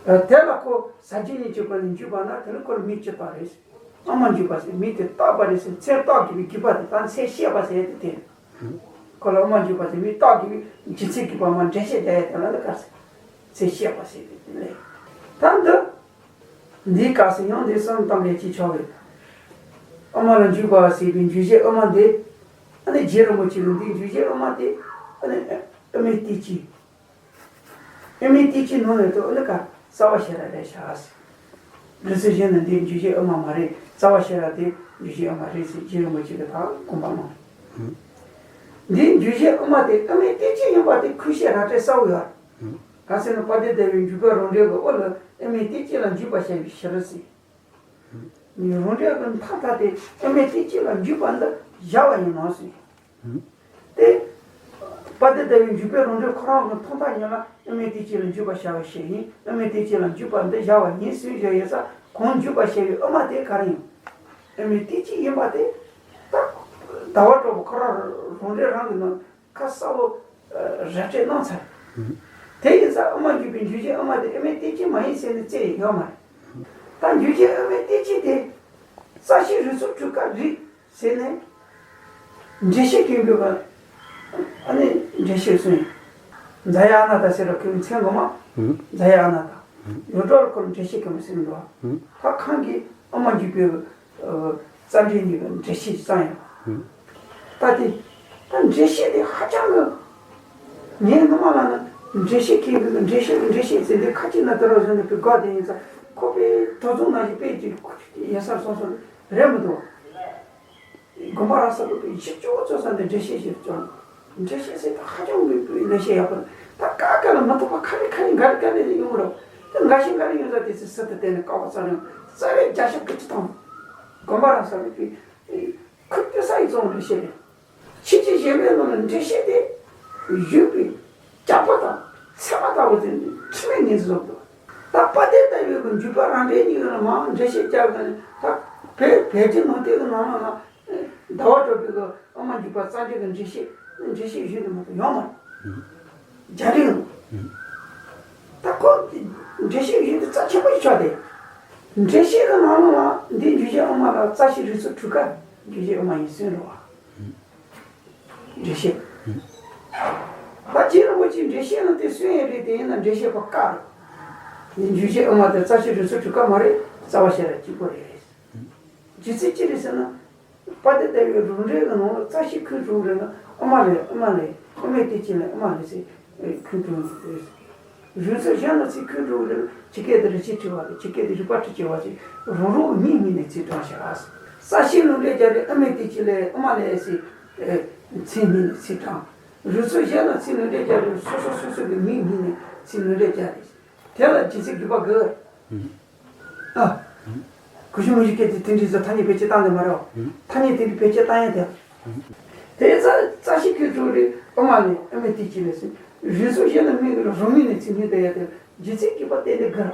རེད། དེ་ལ་ཁོ་ཟ་རྒྱུ་ཉིད་ཀྱི་སྒོ་ནས་འཇུས་པ་ན་དེ་ནི་ཁོར་མི་སྐྱིད་པ་རེད། ཨ་མ་འཇུས་པ་ཟེར་མི་དེ་རྟག་པ་རེད་ཟེར་ཚེ་རྟག་གི་བའི་སྐྱིད་པ་དེ་ད་ཚེ་ཤེས་པ་ཟེར་དེ་དེ། ཁོ་ལ་ཨ་མ་འཇུས་པ་ཟེར་མི་རྟག་གི་བའི་ལྗིད་ཚད་ཀྱི་པ་མ་འགྲེལ་བཤད་རྒྱག་ཡ་དེ་ལ་འདི་ག་ཟེར། ཚེ་ཤེས་པ་ཟེར་དེ་དེ་ལས། ད་འདི། འདིའི་སྐབས་སུ་ཡང་འདི་གསུམ་གཏམ་ལས་ཅི་ཆོག་གི། ཨ་མ་ལ་འཇུས་པ་ཟེར་བའི་འཇུ་བྱེད་ཨ་མ་འདི། ཨ་ནི་རྗེ་རིན་པོ་ཆེ་གིས་འདིའི་འཇུ་བྱེད་ཨ་མ་དེ། ཨ་ནི་ཨ་མའི་བལྟས་ཀྱི། ཨ་མའི་བལྟས་ཀྱི་ནང་ནས་དུ་ཨ་ནི་ཀ་རྩ་བ་ཤེས་ར་རེད་ཤག་འདི་ཚོ་གཞན་ནི་འདིའི་འཇུ་བྱེད་ཨ་མ་མ་རེད། རྩ་བ་ཤེས་ར་དེ་འཇུ་བྱེད་ཨ་མ་རེད་ཟེར་རྗེ་རིན་པོ་ཆེ་གིས་ད་དགོངས་པ་གནང་། འདིའི་འཇུ་བྱེད་ཨ་མ་དེ་ཨ་མའི་བལྟས་ཀྱི་ཡིན་པ་དེ་ཁུལ་བཤད་ར་སྤྲད་གསལ་བོ་ཡོད། ག་ཟེར་ན་དཔལ་ལྡན་ཟླ་བའི་འཇུག་པའི་རང་འགྲེལ་གྱི་འོག་ལ་ཨ་མའི་བལྟས་ཀྱི་ལ་འཇུག་པ་བྱ་བའི་ཕྱིར་ཟེར། རང་འགྲེལ་གྱི་མཐའ་མཐའ་དེ་ཨ་མའི་བལྟས་ཀྱི་ལ་འཇུག་པ་འདི་བྱ་བ་ཡིན་ནོ་ཟེར། དེ། དཔལ་ལྡན་ཟླ་བའི་འཇུག་པའི་རང་འགྲེལ་ཁོ་རང་གི་མཐའ་མཐའ་ཉིད་ལ་ཨ་མའི་བལྟས་ཀྱི་ལ་འཇུག་པ་བྱ་བའི་ཕྱིར་ཡིན། ཨ་མའི་བལྟས་ཀྱི་ལ་འཇུག་པ་འདི་བྱ་བ་ཡིན་ཟེར་བཞག་ཡོད་ས་གང་འཇུག་པ་བྱ་བའི་ཨ་མ་དེ་ག་རེ་ཡིན། ཨ་མའི་བལྟས་ཀྱི་ཡིན་པ་དེ། ད། ཟླ་བ་གྲོགས་པོ་ཁོ་རང་རང་འགྲེལ་རང་གི་ནང་། ཁ་གསལ་པོ་ར་སྤྲད་གནང་ཚར། དེ་ཡིན་ཙང་ཨ་མ་འཇུག་པའི་འཇུ་བྱེད་ཨ་མ་དེ་ཨ་མའི་བལྟས་ཀྱི་མ་ཡིན་ཟེར་ནས་བཙལ་ཡོད་མ་རེད། ད་འཇུ་བྱེད་ཨ་མའི་བལྟས་ཀྱི་དེ། རྩ་ཤེ་རིགས་ཚོགས་དྲུག་ཀ་རིགས་ཟེར་ནས། འགྲེལ་བཤད་མཁན་པོས་ཨ་ནི་འགྲེལ་བཤད་གསུངས་ཡིན། ཛ་ཡ་ཨ་ན་ད་ཟེར་བ་ཁོའི་མཚན་ངོ་མ། ཛ་ཡ་ཨ་ན་ད། ཡོངས་གྲགས་ལ་ཁོ་ལ་འགྲེལ་བཤད་མཁན་པོ་ཟེར་གི་འདུག་ད་ཁོང་གིས་ཨ་མ་འཇུག་པའི། རྩ་འགྲེལ་གཉིས་ཀྱི་འགྲེལ་བཤད་ཙམ་ཡང་། ད་དེ། ད་འགྲེལ་བཤད་དེ་ཧ་ཅང་གི། ངའི་སྔ་མ་ལ་ནི་འགྲེལ་བཤད་མཁན་གྱི་འགྲེལ་བཤད་འགྲེལ་བཤད་ཟེར་འདི་ཁ་ཅིག་ན་དེ་རོགས་ཟེར་ནས་པའི་སྒོ་དེ་ཡིན་ཙང་ཁོ་པའི་དོ་ཚོགས་ནང་བཞིན་པའི་ཀྱི་ཡ་སར་སོང་སོང་རེད་མི་འདུག་དགོན་པ་རང་ས་ལུགས་པའི་ཞིབ་ཅོག་ཙོ་ས་འདི་འགྲེལ་བཤད་ཞིབ་ཅོག་འགྲེལ་བཤད་ཟེར་ད་ཧ་ཅང་མི་པའི་ལས་བཤད་ཡག་པོ་ད་ཀ་ཀ་ལ་མ་ཐུག་པ་ཁ་རེ་ཁ་རེ་འགའ་རེ་འགའ་རེ་ཡོང་རོགས་ད་འགའ་ཞིག་འགའ་རེ་ཡོང་ས་དེ་ཚེ་སི་ཏུ་བལྟས་ནས་ཀ་བ་རྩ་རིང་རྩ་བའི་བརྒྱ་ཆ་དགུ་བཅུ་ཐམ་དགོན་པ་རང་ས་ལུགས་པའི་ཁུར་ཏི་ས་ཡི་ཙོང་འགྲེལ་བཤད་རེད། ཕྱི་རྒྱལ་གཞན་པའི་ནང་ལ་འགྲེལ་བཤད་དེ་བཞུགས་པའི་རྒྱགས་པ་དང་ཚད་མ་ལྟ་བུ་དེ་འཁྲུལ་མེད་ངེས་སུ་བཟུང་འདུག་ད་དཔལ་ལྡན་ལྟ་བུའི་གི་འཇུག་པ་རང་འགྲེལ་གཉིས་ལ་མང་འགྲེལ་བཤད་རྒྱག་གི་ནས་ད་བོད་བོད་ཀྱི་ནང་བསྟན་གི་ནང་ལ་ཟླ་བ་གྲགས་པའི་གི་དབུ་མ་འཇུག་པ་རྩ་འགྲེལ་གི་འགྲེལ་བཤད་འགྲེལ་བཤད་གཞན་དུ་མ་གཏོགས་ཡོད་མ་རེད། རྒྱ་རིགས་ནང་ད་ཁོ་འགྲེལ་བཤད་གཞན་དུ་རྩ་ཆེན་པོ་ཞིག་ཆགས་ཏེ། འགྲེལ་བཤད་གི་ནང་ལ་འདི་འཇུག་བྱེད་དབུ་མ་ལ་རྩ་ཤེ་རིགས་ཚོགས་གྲུ་ཁ་འཇུག་བྱེད་དབུ་མ་ཡིན་གསུངས་རེད་བ། འགྲེལ་བཤད། ད་རྗེ་རིན་པོ་ཆེས་འགྲེལ་བཤད་ནང་དེ་གསུངས་ཡོད་རེད་དེ་ཡིན་ན་འགྲེལ་བཤད་པ་བཀག་རེད། འདི་འཇུག་བྱེད་དབུ་མ་དེ་རྩ་ཤེ་རིགས་ཚོགས་གྲུ་ཁ་མ་རེད་རྩ་བ་ཤེས་རབ་གཅིག་པོ་རེད། རྒྱུ་མཚན་ཅི་རེད་ཟེར་ན། དཔལ་ལྡན་ལྟ་བུའི་རང་འགྲེལ་གྱི་ནང་ལ་རྩ་ཤེ་ཁོས་གྲུབ་རེད་ན་དབུ་མ་ལས་དབུ་མ་ལས་དབུ་མའི་སྟེང་གཅིག་ལས་དབུ་མ་ལས་ཟེར་ཁོས་གྲུབ་རེད། རིགས་ཚོགས་གཞན་ལ་ཚིག་ཁོས་གྲུབ་རེད་ཇི་སྐད་དུ་རིགས་ཆད་བྲི་བ་དང་ཇི་སྐད་དུ་རིགས་པ་བྲི་བྱེད་པ་ཞིག་རང་རང་གི་མིང་སྨོས་ནས་ཚིག་དྲངས་ཤག་རྩ་ཤེ་ལུང་འདྲེན་རྒྱག་རེད་དབུ་མའི་སྟེང་གཅིག་ལས་དབུ་མ་ལས་ཟེར་མཚན་སྨོས་ནས་ཚིག་དྲངས། རིགས་ཚོགས་གཞན་ལ་ཚིག་ལུང་འདྲེན་རྒྱག་རེད་སོ་སོ་སོ་སོ་གི་མིང་སྨོས་ནས་ཚིག་ལུང་འདྲེན་རྒྱག་རེད། དེ་ལ་རྗེ་བཙུན་དགྱེས་པ་དགའ། ཨ། གུ་ཤུ་མུ་ཤུ་སྐད་དེ་དེ་འདྲའི་བཟོ་ཐ་སྙད་བེད་སྤྱོད་བཏང་ནས་མ་རེད་བ། ཐ་སྙད་དེ་འདྲའི་བེད་སྤྱོད་བཏང་ཡ་དེ། དེ་རྩ་རྩ་ཤེ་ཁོས་གྲུབ་རེད་དབུ་མ་ལས་དབུ་མའི་སྟེང་གཅིག་ལས་ཟེར། རིགས་ཚོགས་གཞན་ལ་སྨོས་གི་རང་མིང་ནས་ཚིག་སྨོས་བསྡད་ཡ་དེ་རྗེ་བཙུན་དགྱེས་པ་བསྟན་དེ་དགའ།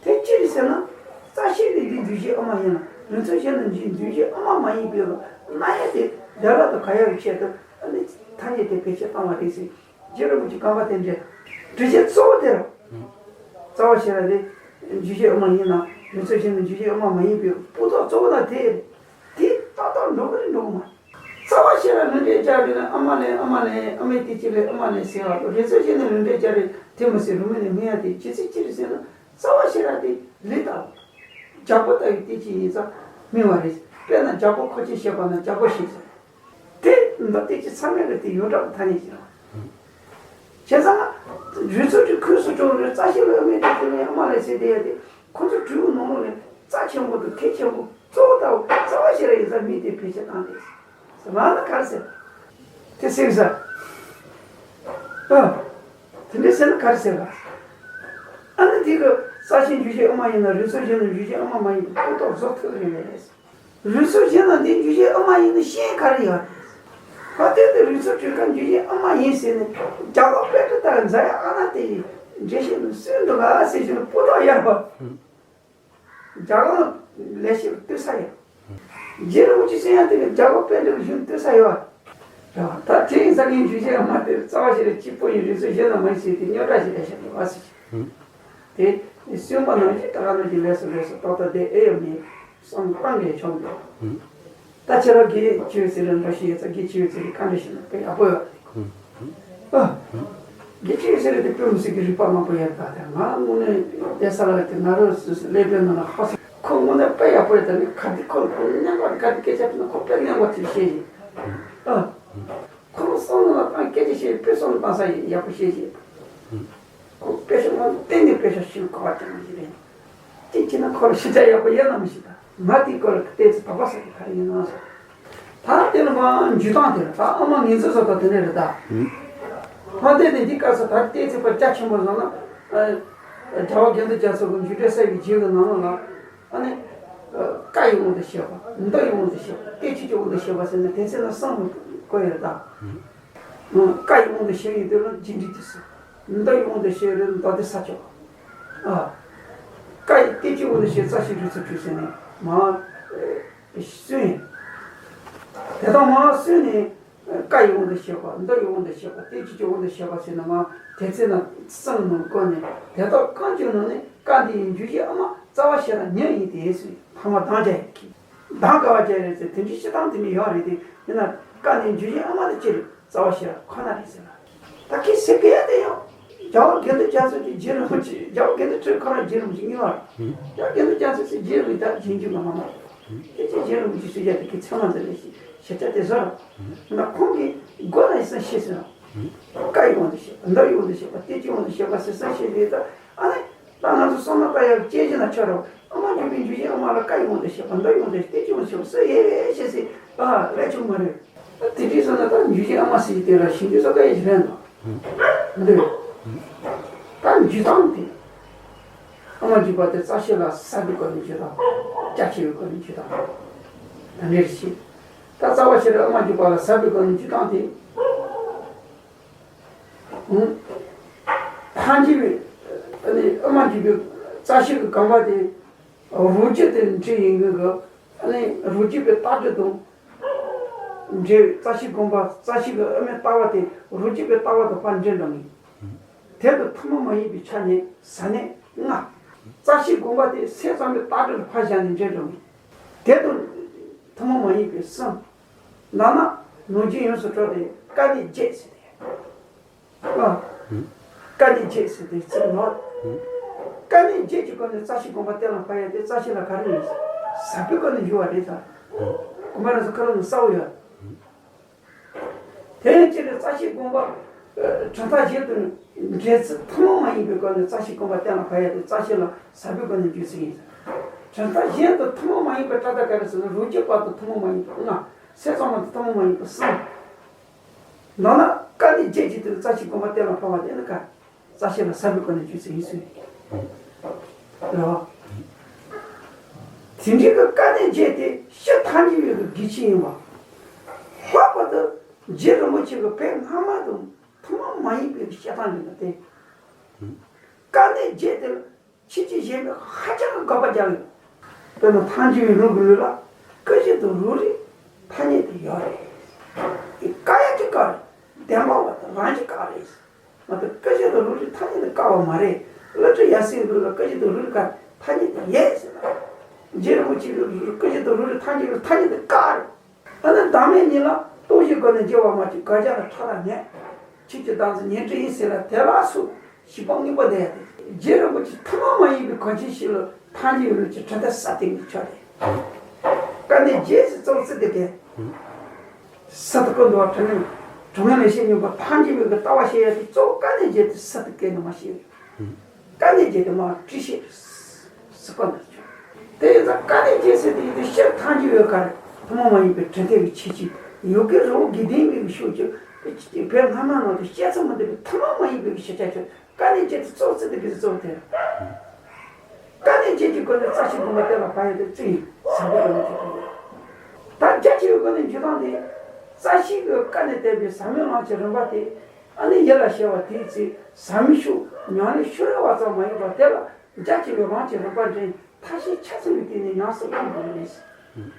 དེ་ཅི་རེད་ཟེར་ན། རྩ་ཤེ་ལས་འདི་འཇུག་བྱེད་དབུ་མ་ཡིན་ལ་རིགས་ཚོགས་གཞན་ལ་འཇུག་འཇུག་བྱེད་དབུ་མ་མ་ཡིན་པའི་རྣམ་དབྱེ་དེ་བདེ་བླག་ཏུ་ག་ཡ་བའི་ཆེད་དུ་ཨ་ནི་ཐ་སྙད་དེ་བེད་སྤྱོད་བཏང་བ་རེད་ཟེར། རྗེ་རིན་པོ་ཆེ་གོམས་པ་དེ་འདྲ། འགྲེལ་བཤད་གཙོ་བོ་དེ་རེད། རྩ་བ་ཤེས་རབ་དེ། འཇུག་བྱེད་དབུ་མ་ཡིན་ན། རིགས་ཚོགས་གཞན་ལ་འཇུག་བྱེད་དབུ་མ་མ་ཡིན་པའི་སྤུ་མདོག་གཙོ་བོ་ལ་དེ། དེ་ཏག་ཏག་འགྲོ་གི་རེད་འགྲོ་གི་མ་རེད། རྩ་བ་ཤེས་རབ་ལུང་འདྲེན་རྒྱག་རེད་ན་དབུ་མ་ལས་དབུ་མ་ལས་དབུ་མའི་སྟེང་གཅིག་ལས་དབུ་མ་ལས་ཟེར་བ་དང་རིགས་ཚོགས་གཞན་ལ་ལུང་འདྲེན་རྒྱག་རེད་དེ་མི་སྲིད་རུ་མི་ནས་སྨོས་ཡ་དེ་ཇི་སྲིད་ཅི་རེད་ཟེར་ན་རྩ་བ་ཤེས་རབ་དེ་ལུས་ལྟ་བུ། རྒྱལ་པོ་ལྟ་བུའི་སྟེང་གཅིག་ཡིན་ཙང་སྨིན་བ་རེད། དཔེར་ན་རྒྱལ་པོ་ཁོ་ཆེན་བཤད་པ་ན་རྒྱལ་པོ་ཞིག་ཟེར། དེ་མདོ་སྡེ་སྤྱི་ཚང་མས་ཀྱི་དེ་ཡོངས་གྲགས་ཀྱི་ཐ་སྙད་ཅིག་རེད། བྱས་ཙང་རིགས་ཚོགས་ཀྱི་ཁོངས་སུ་གྲུབ་རེད་རྩ་ཤེ་ལ་དབུ་མའི་སྟེང་དུ་ནས་དབུ་མ་ལས་ཟེར་བསྡད་ཡ་དེ་ཁོ་ཚོ་དྲུག་གི་ནང་ལོགས་ནས་རྩ་ཆེན་པོ་དང་གལ་ཆེན་པོ་གཙོ་བོ་ལྟ་བུ་རྩ་བ་ཤེས་རབ་ཡིན་ཙང་མིང་དེ་བེད་སྤྱོད་བཏང་རེད། ཟེར་ལ་ན་ག་རེ་ཟེར། དེ་ཟེར་ས། ཨ། དེ་འདྲ་ཟེར་ན་ག་རེ་ཟེར་བ། ཨ་ནི་དེ་གི་རྩ་ཤེ་འཇུག་བྱེད་དབུ་མ་ཡིན་ན་རིགས་ཚོགས་གཞན་ལ་འཇུག་བྱེད་དབུ་མ་མ་ཡིན་པའི་སྤུ་མདོག་བཟོ་ཐུབ་རེད་མེད། རིགས་ཚོགས་གཞན་ལ་འདི་འཇུག་བྱེད་དབུ་མ་ཡིན་ན་ཤེས་ག་རེ་ཡོད་རེད། ག་དེ་དེ་རིགས་ཚོགས་གྲུ་ཁ་འཇུག་བྱེད་དབུ་མ་ཡིན་ཟེར་ནས་རྒྱ་གར་པཎྜི་ཏ་འཛམ་ཡང་ཨ་ན་དེ་ཡི་འགྲེལ་བཤད་ནང་གསུངས་འདུག་ག་ཟེར་བཞིན་སྤུ་མདོག་ཡར་བ། རྒྱ་གར་ལས་བྱེད་ལྟོས་ས་ཡོད། རྗེ་རིན་པོ་ཆེ་གསུང་ཡ་དེ་ལ་རྒྱ་གར་པཎྜི་ཏ་གཞུང་ལྟོས་ས་ཡོད། རེད་བ། ད་དེ་ཡིན་ཙང་ངས་འཇུག་བྱེད་དབུ་མ་དེ་རྩ་བ་ཤེས་རབ་གཅིག་པོ་ཡིན་རིགས་ཚོགས་གཞན་ལ་མ་ཡིན་ཟེར་དེ་རྙོག་དྲ་ཞིག་རེད་ཤག་འདུག་ཨ་ཟེར། དེ་གསུངས་པ་ནང་བཞིན་ད་ག་ནང་བཞིན་ལས་སུ་ལས་སུ་ཏག་ཏག་བསྡད་ཨེ་ཡོད་མེད་བསམ་བློ་གཏང་གི་ཆོག་འདུག་ད་ཁྱེད་རང་དགེ་བཅུའི་ཚིག་ལ་འགྲོ་ཤེས་ཡོད་ཙང་དགེ་བཅུའི་ཚིག་ལ་བཀའ་འདྲི་ཞུ་ན་དཔེ་ཡག་པོ་ཡོད་རེད། ཨ། དགེ་བཅུའི་ཚིག་ལ་དེ་དཔེ་མི་སྲིད་ཀྱི་རིག་པ་མང་པོ་ཡོད་པ་དེ་ང་དངོས་གནས་བསྡད་ས་ལ་དེ་ང་རང་སླེབས་པའི་ནང་ལ་ཧ་སོ་ཁོ་དངོས་གནས་དཔེ་ཡག་པོ་ཡོད་ད་ནི་ག་དེ་ཁོ་ལ་ཁོ་སྙན་པ་དེ་ག་དེ་སྐད་ཆ་དྲིས་ན་ཁོ་དཔེ་སྙན་པ་དེ་བཤད་ཡིན། ཨ། ཁོ་བསམ་བློ་བཏང་སྐད་ཆ་བཤད་དཔེ་བསམ་བློ་བཏང་ས་ཡག་པོ་བཤད་ཤེས། ཁོ་དཔེ་ཆ་མང་པོ་གཏན་ནས་དཔེ་ཆ་ཞིག་ག་བ་ཀྱང་མི་ཤེས་རེད། དེ་བྱས་ན་ཁོ་ལ་ཞིབ་ཆ་ཡག་པོ་ཡོད་ན་མི་ཤེས་ད། ང་དེའི་སྐོར་ལ་བལྟས་ཚེ་དོགས་པ་ཟ་གི་ག་རེ་ཡིན་ན་ཟེར། ད་དེ་ལ་མ་འཇུ་སྟངས་དེ་ལ་ད་ཨ་མ་ངེས་འཛིན་བཟོ་ལྟ་དེ་འདྲ་རེད་ད། ད་དེ་དེ་འདི་སྐབས་སུ་ད་བལྟས་ཚེ་ཕར་རྒྱ་ཆེན་པོ་བཟོ་ན། རྒྱལ་བ་དགེ་འདུན་རྒྱ་མཚོ་གི་འཇུག་འགྲེལ་གསལ་བའི་རྒྱན་གྱི་ནང་ལ། ཨ་ནི། ཀ་ཡི་དབང་དུ་བྱས་པ། མདོ་ཡི་དབང་དུ་བྱས་པ། གཏན་ཚིགས་ཀྱི་དབང་དུ་བྱས་པ་ཟེར་ན་དེ་ཚེ་ན་གསུམ་བཀོད་ཡོད་ད། ཀ་ཡི་དབང་དུ་བྱས་ཡོད་དེ་ལ་རྒྱས་འབྲིང་དུ་ཟེར། མདོ་ཡི་དབང་དུ་བྱས་རེད་མདོ་སྡེ་ས་སྐྱོང་། ཨ། ཀ་ཡི་གཏན་ཚིགས་དབང་དུ་བྱས་རྩ་ཤེ་རིགས་ཚོགས་གྲུ་ཟེར་ནས་མ། གསུངས་ཡོད། དེ་དག་མ་གསུངས་ནས། ཀ་ཡི་དབང་དུ་བྱས་པ། མདོ་ཡི་དབང་དུ་བྱས་པ། གཏན་ཚིགས་ཀྱི་དབང་དུ་བྱས་པ་ཟེར་ན་མ་དེ་ཚེ་ན་གསུམ་ནང་བཀོད་ནས་དེ་དག་གང་གི་ནང་ནས་ཀ་འདི་ཡི་འཇུག་བྱེད་དབུ་མ་རྩ་བ་ཤེས་རབ་ཉིད་ཡིན་ཏེ་ཟེར་ཐ་མ་གདམས་བྱ་ཡི་གི་གདམས་ག་བ་བྱ་རེད་ཟེར་དེ་འདྲའི་སྤྱིར་བཏང་དེ་ནི་ཡོད་རེད་དེ་ཡིན་ན་ཀ་འདི་འཇུག་བྱེད་དབུ་མ་དེ་ཅི་རེད་རྩ་བ་ཤེས་རབ་ཁོ་ན་རེད་ཟེར་ལ། ད་ཁྱེད་ཟེར་གི་ཡ་དེ་ཡང་རྒྱལ་བ་དགེ་འདུན་རྒྱ་མཚོ་གི་རྗེ་རིན་པོ་ཆེ་རྒྱལ་བ་དགེ་འདུན་ཁྲི་ཁོ་རང་རྗེ་རིན་པོ་ཆེ་གཉིས་པ་རེད། རྒྱལ་བ་དགེ་འདུན་རྒྱ་མཚོ་ཟེར་རྗེ་རིན་པོ་ཆེ་ད་རྗེས་འཇུག་གི་མ་མ་རེད། དེ་ཅི་རྗེ་རིན་པོ་ཆེ་སུ་རྒྱ་དེ་གི་ཚད་མ་འཛིན་ལས་ཤེས་ཤེས་བྱ་དེ་བཟོ་ར། ང་ཁོང་གི་མགོ་ལ་ཡིན་ས་ཤེས་ཟེར་ར། བཀའ་ཡི་དབང་དུ་བྱས་པ། མདོ་ཡི་དབང་དུ་བྱས་པ། བསྟན་བཅོས་དབང་དུ་བྱས་པ་ཟེར་ས་ཞིག་རེད། ད་ཨ་ནི་ད་ང་ཚོ་བསམ་བློ་བཏང་ཡག་སྐྱེལ་གྱི་ན་ཆོག་རེད། ཨ་མ་འཇུ་པའི་འཇུ་ཆེན་ཨ་མ་ལ་བཀའ་ཡི་དབང་དུ་བྱས་པ། མདོ་ཡི་དབང་དུ་བྱས། བསྟན་བཅོས་དབང་དུ་བྱས་པ་ཟེར་ཡེ་ཡེ་ཞེས་ཟེར་ཨ་ལས་ཆུང་མ་རེད། ད་དེ་འདྲའི་ཟེར་ན་ད་འཇུ་ཆེན་ཨ་མ་ཟེར་གྱི་དེ་ལ་ཞིབ་འཇུག་ས་ཀ་ཡེ་ཞིག་རེད་འདུག་འདུག་ད་འཇུ་སྟངས་དེ། ཨ་མ་འཇུ་པ་དེ་རྩ་ཤེ་ལ་ཟབ་པའི་སྒོ་ནས་འཇུ་དང་། རྒྱ་ཆེ་བའི་སྒོ་ནས་འཇུ་དང་། ད་འདྲའི་ཞིག་ད་རྩ་བ་ཤེས་རབ་ཨ་མ་འཇུ་པ་ལ་ཟབ་པའི་སྒོ་ནས་འཇུ་དང་དེ། ཐལ་འགྱུར་བའི་ཨ་ནི་ཨ་མ་འཇུ་པའི་རྩ་ཤེ་གི་རྐང་པ་དེ་རོ་རྒྱུ་དེ་འདྲ་ཡིན་གི་གི། ཨ་ནི་རོ་རྒྱུ་པའི་ལྟ་གྲུབ་དང་འབྲེལ་བའི་རྩ་ཤེ་སྒོམ་པ། རྩ་ཤེ་གི་ཨ་མའི་ལྟ་བ་དེ་རོ་རྒྱུ་པའི་ལྟ་བ་དང་ཕར་འདྲེས་འགྲོ་ངེས། དེ་དང་ཐུན་མོང་མ་ཡིན་པའི་ཆ་ནས་ཟབ་གནད་ལྔ། རྩ་ཤེ་སྒོམ་པ་དེ་སེམས་ཙམ་པའི་ལྟ་གྲུབ་ལ་ཕར་བཞག་ནས་འདྲེས་འགྲོ་ངེས། དེ་དང་ཐུན་མོང་མ་ཡིན་པའི་གསུམ། ནང་ན་ནང་རྒྱུན་ཡོངས་སུ་གྲགས་པའི་དཀའ་གནད་བརྒྱད་ཟེར་ཏེ། ཨ། དཀའ་གནད་བརྒྱད་ཟེར་ཏེ་ཚིག་ནོར། དཀའ་གནད་བརྒྱད་ཀྱི་སྒོ་ནས་རྩ་ཤེ་སྒོམ་པ་གཏན་ལ་ཕབ་ཡ་དེ་རྩ་ཤེ་ལ་ག་རེ་ཡིན། ཟབ་པའི་སྒོ་ནས་འཇུག་པ་རེད་ད། གོང་མ་རང་ཚོ་ཁ་ལོ་ནས་གསལ་བོ་ཡོད། དེ་ཡང་སྤྱིར་རྩ་ཤེ་སྒོམ་པ། ཨ། གྲུབ་མཐའ་གཞན་དང་འབྲེལ་ཚུལ་ཐུན་མོང་མ་ཡིན་པའི་སྒོ་ནས་རྩ་ཤེ་སྒོམ་པ་གཏན་ལ་ཕབ་ཡ་དེ་རྩ་ཤེ་ལ་ཟབ་པའི་སྒོ་ནས་འཇུག་ཚུལ་ཡིན། གྲུབ་མཐའ་གཞན་དང་ཐུན་མོང་མ་ཡིན་པའི་གྲུབ་མཐའ་ག་རེ་ཟེར་ན་རོ་རྒྱུ་པ་དང་ཐུན་མོང་མ་ཡིན་པ་ལྔ། སེམས་ཙམ་པ་དང་ཐུན་མོང་མ་ཡིན་པ་གསུམ། ནང་ན་དཀའ་གནད་བརྒྱད་ཀྱི་དོན་རྩ་ཤེ་སྒོམ་པ་གཏན་ལ་ཕབ་པ་དེ་ནི་ག་རྩ་ཤེ་ལ་ཟབ་པའི་སྒོ་ནས་འཇུག་ཚུལ་ཡིན་ཟེར། རེད་བ། དེ་འདྲའི་གི་དཀའ་གནད་བརྒྱད་དེ་སྤྱིར་ཐལ་འགྱུར་བའི་གི་གལ་ཆེ་ཡིན་པ། ལྷག་པར་དུ་རྗེ་རིན་པོ་ཆེ་གི་བོད་སྔ་མ་དང་ཐུན་མོང་མ་ཡིན་པའི་གི་བཤད་སྟངས་འདི་ལ་བརྟེན། དཀའ་གནད་བརྒྱད་དེ་ལ། ཁྱེད་ཀྱིས་གཞན་པའི་ཧ་ཅང་གི་དགག་པ་རྒྱག་ཡོད། དཔེར་ན་ཐལ་འགྱུར་བའི་ལུགས་ཀྱི་ལུགས་ལ་སྐུ་བཞི་དང་རོ་རིགས་ཐ་སྙད་དུ་ཡོད་རེད། དེ་བཀག་ཡ་གི་བཀག་རེད། བདེན་པ་བ་དང་རང་གི་བཀག་རེད། མ་གཏོགས་སྐུ་བཞི་དང་རོ་རིགས་ཐ་སྙད་དུ་བཀག་པ་མ་རེད། བློ་གྲོས་ཡབ་སྲས་ལུགས་ལ་སྐུ་བཞི་དང་རོ་རིགས་བཀག་ཐ་སྙད་དུ་ཡོད་ཟེར་ན། རྗེ་རིན་པོ་ཆེ་གིས་སྐུ་བཞི་དང་རོ་རིགས་ཐལ་འགྱུར་བའི་ཐ་སྙད་དུ་བཀག་རེད། ཨ་ནི་བདག་མེད་གཉིས་ལ་སྟོང་ཞིང་བགོས་ནས་འགྱུར་བ་མ་བྱེད། དགག་བྱ་ལ་ཕྲ་རགས་མེད། ཆོས་ཀྱི་བདག་འཛིན་ཉོན་སྤྲིན་ཡིན་ཟེར་ལ་དེ་ལ་སོགས་བཞི་པ་དངོས་པོ་འདི་ཡང་དེ། རྗེ་རིན་པོ་ཆེ་ཐུན་མོང་མ་ཡིན་པའི་གང་ཅི་ཞིག་ལ་ཐལ་འགྱུར་ལུགས་ཀྱི་གྲུབ་མཐའ་གསལ་སྟོན་གྱི་ཆོས་རེད། དཀའ་གནད་བརྒྱད་ཟེར་གཙོ་བོ་བརྩི་དེ་གས། སི་ཏུ་ཀུན་ཏུ་བ་དྲང་ངེས་དྲང་ངེས་ལས་བཤད་སྙོམས་པ་ཐལ་འགྱུར་བའི་གི་ལྟ་བ་བཤད་ཡ་དེ་གཙོ་བོ་དཀའ་གནད་བརྒྱད་དེ་སི་ཏུ་ཀུན་ཏུ་མ་བཤད་ཡོད། དཀའ་གནད་བརྒྱད་དེ་མ་བྲིས་ཤེས་སི་ཀུན་ཏུ་བྱུང་། དེ་ཡིན་ཙང་དཀའ་གནད་བརྒྱད་ཟེར་དེ་ཡིན་དུས་སྤྱིར་ཐལ་འགྱུར་བའི་ག་རེ་ཐུན་མོང་མ་ཡིན་པའི་གྲུབ་མཐའི་གི་ཁྱད་ཆོས་ཡོ་གའི་རི་བོ་དགེ་ལྡན་པའི་གི་ཤོད་ཀྱི་བོད་སྔ་མ་ནང་དུ་བཤད་ཚུལ་མི་འདུག་པའི་ཐུན་མོང་མ་ཡིན་པའི་གི་ཤེས་བྱ་ཁྱོད། དཀའ་གནད་བརྒྱད་དེ་གཙོ་བོ་བརྩི་དེ་གི་གཙོ་བོ་དེ་རེད། དཀའ་གནད་བརྒྱད་ཀྱི་སྒོ་ནས་རྩ་ཤེ་སྒོམ་པ་གཏན་ལ་ཕབ་ཡ་དེ་བརྩི་ཡིན་ཟབ་པོ་སྒོ་ནས་བརྩི་ཐུབ་ཡོད། ད་རྒྱ་ཆེ་བའི་སྒོ་ནས་འཇུག་སྟངས་དེ། རྩ་ཤེ་གི་དཀའ་གནད་བསྟན་པའི་ཟབ་མོའི་ལམ་གྱི་རིམ་པ་དེ། ཨ་ནི་ཡིད་ལ་བྱེད་པ་དེའི་ཚེ་ཟབ་མོའི་ཕྱོགས་ཉམས་ལེན་ཤུགས་རིང་བ་ཙམ་མ་ཡིན་པར་དེ་ལ་རྒྱ་ཆེ་བའི་ལམ་གྱི་རིམ་པ་འདྲེན་ཐབས་ཤེས་ཆ་ཚང་གི་སྟེང་ནས་ཉམས་སུ་བླང་དགོས་པ་རེད།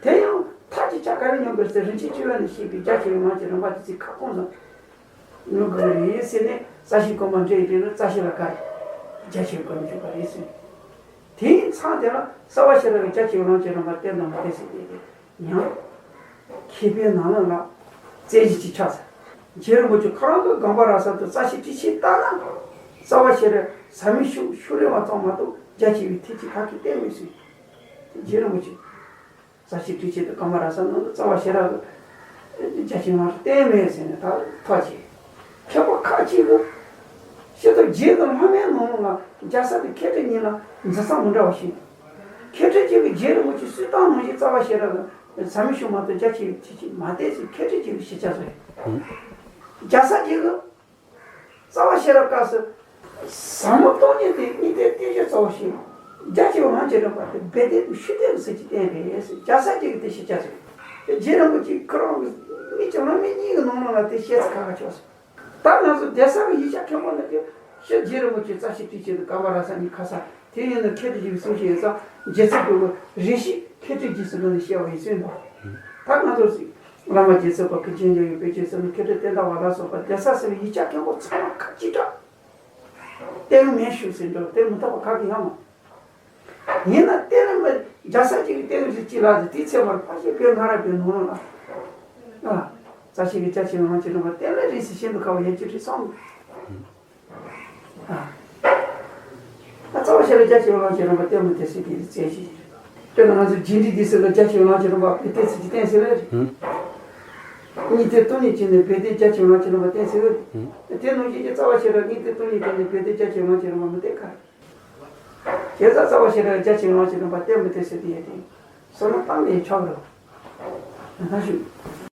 དེ་ཡང་ཐབས་ཀྱི་ཆ་ག་རེ་ཉམས་དགོས་ཟེར་རིན་ཆེན་བཅུ་པ་ནས་བཤད་པའི་རྒྱ་ཆེ་བའི་ལམ་གྱི་རིམ་པ་དེ་ཚེ་ཁ་སྐོང་ཙམ། ནོར་གི་རེད་ཟེར་ནས་རྩ་ཤེ་སྒོམ་པ་འདྲེན་ཡི་དེ་ནི་རྩ་ཤེ་ལ་དཀའ་རེད། རྒྱ་ཆེ་བའི་སྒོམ་འཇུག་པ་རེད་ཟེར། དེ་ཡིན་ཙང་དེ་ལ་རྩ་བ་ཤེས་རབ་ཀྱི་རྒྱ་ཆེ་བའི་ལམ་གྱི་རིམ་པ་བསྟན་དང་མ་བསྟན་ཟེར་དེ་དེ་ཡང་མཁས་པའི་ནང་ལ་ལ་རྩོད་གཞི་ཅིག་ཆགས་ཟེར། རྗེ་རིན་པོ་ཆེ་ཁོ་རང་གི་སྒོམ་པ་ར་ས་དུ་རྩ་ཤེ་ཊཱིཀ་ཆེན་ལྟར་ན་རྩ་བ་ཤེས་རབ་ཟབ་མོའི་ཕྱོགས་ཤུགས་རིང་བ་ཙམ་མ་གཏོགས་རྒྱ་ཆེ་བའི་ཐེག་ཆེན་ག་གིས་བསྟན་མེད་ཟེར། རྗེ་རིན་པོ་ཆེ། རྩ་ཤེ་ཊཱིཀ་ཆེན་དང་སྒོམ་པ་ར་ས་ནང་དུ་རྩ་བ་ཤེས་རབ་ཀྱི་རྒྱ་ཆེ་ལམ་རིམ་བསྟན་མེད་ཟེར་ནས་ད་ཐོག་ཆེ། མཁས་པ་ཁ་ཅིག་གིས་ཤེས་རྟོགས་རྒྱས་དང་ལྷག་མའི་ནང་ལ་རྒྱལ་ས་དང་མཁས་གྲུབ་གཉིས་ལ་འཛིན་ས་མི་འདྲ་བ་ཞིག་མཁས་གྲུབ་ཅིག་གིས་རྗེ་རིན་པོ་ཆེ་གསོལ་སྟངས་ནང་བཞིན་རྩ་བ་ཤེས་རབ་ཀྱི་ཟབ་མོའི་ཕྱོགས་མ་གཏོགས་རྒྱ་ཆེ་བའི་ཐེག་ཆེན་མ་བསྟན་ཟེར་མཁས་གྲུབ་ཅིག་གིས་ཞིབ་ཆ་བཟོས། རྒྱལ་ས་ཅིག་གིས། རྩ་བ་ཤེས་རབ་སྐབས་སུ། ཟབ་མོ་སྟོང་ཉིད་དེ་གཉིས་ལྡན་རྟེན་གཞི་གཙོ་བོ་ཞིག་རྒྱ་ཆེ་བའི་ལམ་གྱི་རིམ་པ་དེ་སྦས་བསྟན་དང་ཤུགས་བསྟན་གྱི་ཚུལ་གྱིས་བསྟན་པས་ཟེར་རྒྱལ་ས་ཅིག་གིས་དེ་ཞིབ་ཆ་བཟོས། རྗེ་རིན་པོ་ཆེ་ཁོ་རང་གི་མི་གཅིག་ལ་མི་གཉིས་ཀྱི་ནང་ལོགས་ལ་དེ་བཤད་ཚུལ་ཁ་ཁ་ཕྱོགས་སོང་། ད་ང་ཚོ་གདན་ས་གི་ཡིག་ཆ་མཁན་པོ་འདི་གི་ཤོད་རྗེ་རིན་པོ་ཆེ་རྩ་ཤེ་ཊཱིཀ་ཆེན་དང་སྒོམ་པ་ར་ས་གཉིས་ཁ་ས་དེ་ཡིན་ན་མཁས་གྲུབ་རྗེ་གསུང་བཤད་ཡིན་ཙང་རྗེ་ཚེ་གི་རེ་ཞིག་མཁས་གྲུབ་རྗེ་ཟེར་ནས་བཤད་པ་ཡིན་ཚུལ་འདུག་ད་ང་ཚོ་ཟིག་བླ་མ་རྗེ་བཙུན་པ་ཀུན་མཁྱེན་འཇམ་དབྱངས་དཔལ་གྱི་ཟེར་ནས་མཁས་གྲུབ་བསྟན་དར་བ་ལ་སོགས་པ་གདན་ས་ཟེར་བའི་ཡིག་ཆ་མཁན་པོ་ཚང་མ་ཁ་ཅིག་གྲགས། བསྟན་མེད་ཞུ་ཟེར་འགྲོ་དེ་མི་ཐོག་པ་ག་གི་ཡང་མ། ཡིན་ན་བསྟན་མེད་རྒྱལ་ས་ཅིག་གི་བསྟན་རིགས་ཅིག་ལ་ཟེར་དེའི་ཚེ་བར་ཕ་ཤེས་བོད་སྔ་རབས་པའི་ནང་ལ། ཨ། རྩ་ཤེ་གི་རྒྱ་ཆེ་བའི་ལམ་གྱི་རིམ་པ་བསྟན་ལས་རིགས་སུ་ཤིན་ཏུ་དཀའ་བ་ཡན་ཆད་རེད་བསམ། ཨ། ད་རྩ་བ་ཤེས་རབ་རྒྱ་ཆེ་བའི་ལམ་གྱི་རིམ་པ་བསྟན་མི་དེ་ཟེར་དེ་རྩོད་གཞི་རེད། དཔེར་ན་ང་ཚོ་རྗེས་འབྲིང་འདི་ཟེར་ལ་རྒྱ་ཆེ་བའི་ལམ་གྱི་རིམ་པ་བསྟན་ཚུལ་གྱི་བསྟན་ཟེར་ལ་རེད། གཉིས་ཐེབས་སྟོང་ཉིད་ཅན་ནི་བོད་དོན་རྒྱ་ཆེ་ངང་ཆེ་རིམ་པ་བསྟན་ཟེར་བས། དེ་ནང་བཞིན་གྱི་རྩ་བ་ཤེས་རབ་གཉིས་ཐེབས་སྟོང་ཉིད་ཅན་ནི་བོད་དོན་རྒྱ་ཆེ་ངང་ཆེ་རིམ་པ་མི་བསྟན་ཁར། བྱས་ཙང་རྩ་བ་ཤེས་རབ་རྒྱ་ཆེ་ངང་ཆེ་རིམ་པ་བསྟན་མི་བསྟན་ཟེར་དེ་ཡང་དེ་བསམ་བློ་བཏང་ནས་ཆོག་རེད། ད་ཞུ།